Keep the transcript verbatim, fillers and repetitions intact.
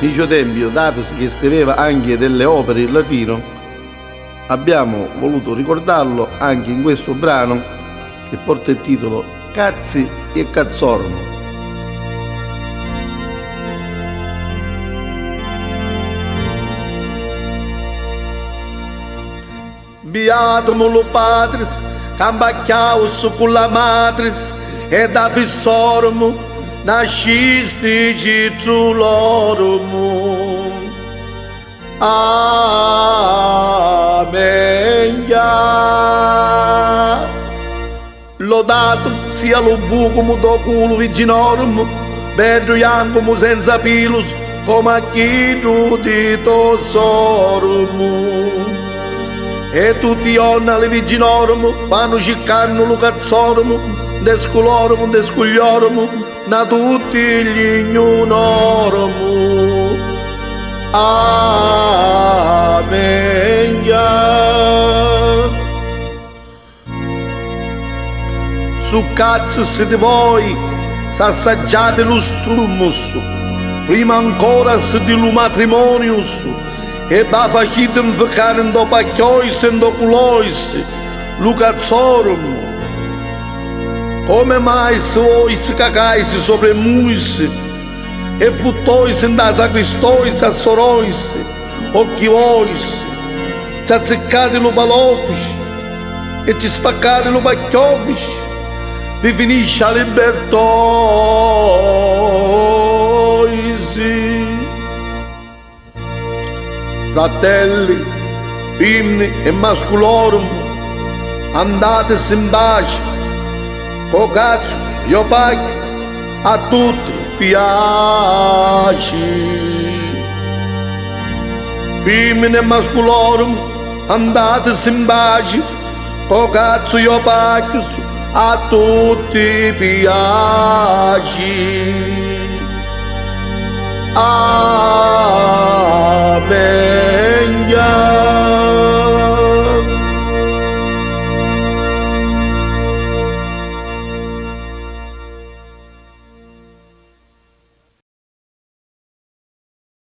Dicio Tempio, datusi che scriveva anche delle opere in latino, abbiamo voluto ricordarlo anche in questo brano che porta il titolo Cazzi e Cazzorum. Biatum lu patris, ca mbacchiaus cu la matris, ed afissorum nascistici tru lorum. Amenja. Lodatu sia lu bucumu do culu, Virginorum, beddu jancumu senza pilus, comu a chiddu di to sorumu. E tutti i jonna li Virginorum vannu circannu lu cazzorum, nde sculorum, nde scugliorum, na tutti li gnunorum. Amenja. Su cazzus di voi s'assaggiati lu strummus, prima ancora s di lu matrimonius, e va faciti nficari ndo pacchiois e ndo culois lu cazzorum. Come mai s voi s cacaisi sopra e muis e futtoisi nda sacristoisi a soroisi, o chi voisi, ci azziccati lu palofici e ci spaccati lu pacchiofici, vi finisci a libertoisi. Fratelli, fimmini e masculorum, andatisi in paci, co cazzu, i opacchi, a tutti piaci. Fimmini e masculorum, andatisi in paci, co cazzu, i opacchi, a tutti piaci.